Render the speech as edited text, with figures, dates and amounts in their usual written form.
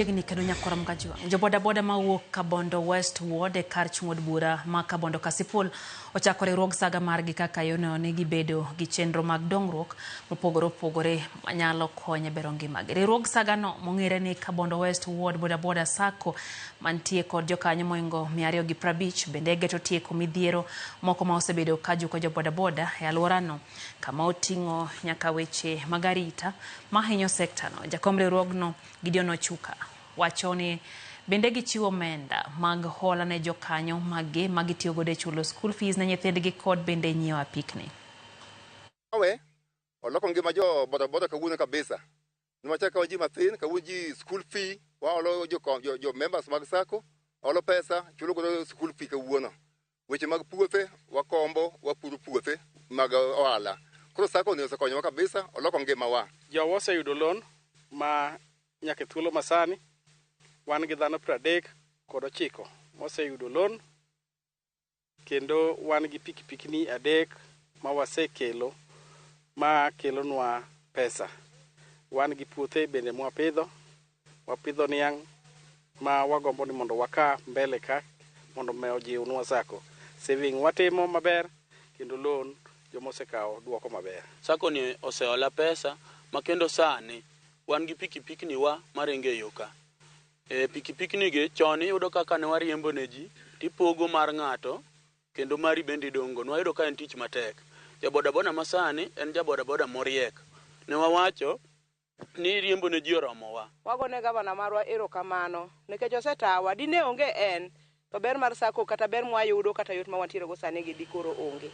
Chiegni kendo nyakwar Mgajwang'. Jobodaboda mawuok Kabondo West Ward e kar chung' od bura ma Kabondo Kasipul ochako riwruog saga margi kaka yono ni gibedo gi chenro mag dongruok mopogore opogore manyalo konyo e bero ngimagi. Riwruog sagano mong'ere ni Kabondo West Ward Bodaboda Sacco mantie kod jokanyo mohingo 250 bende geto tieko midhiero moko ma osebedo ka juko jobodaboda e alworano kama oting'o nyaka weche mag arita mahinyo sektano. Jakom riwruogno Gideon Ochuka wacho ni bende gichiwo omenda mag hola ne jokanyo maggi ma gitiyo godo e chulo school fees ne nyithindgi kod bende nyiewo apikni. Awe oloko ngima jo bodaboda kawuono kabisa. Niwach kawo ji mathin, kawuono ji school fee, waolo jo, jo, jo members mag sacco, olo pesa, chulo godo school fee kawuono. Weche mag puothe, wakombo, wapuro puothe mag ohala. Koro sacco ni osekonyowa kabisa, oloko ngimawa. Jowa oseyudo loan ma nyaka e thuolo masani wan gi dhano 39 moseyudo loan kendo wan gi pikipikni adek ma wasekelo ma kelonwa pesa. Wan gi puothe bende mwapidho, wapidho niang' ma wagombo ni mondo waka mbele ka mondo me ojiwnwa sacco. Saving watimo maber kendo loan jomosekawo duoko maber. Sacco ni oseola pesa ma kendo sani wan gi pikipikni wa maringo e yo ka. E pikipikni gi chon iyudo kaka ne wariembo ne ji tipogo mar ng'ato kendo mari bende idong' go. Nwayudo ka en tich matek. Jabodaboda masani en jabodaboda moriek. Ne wawacho ni riembo ne ji oromowa. Wagone gavana marwa erokamano nikech osetawa. Dine onge en to ber mar sacco kata ber mwayudo kata yot ma wantiere go sani gi dikoro onge.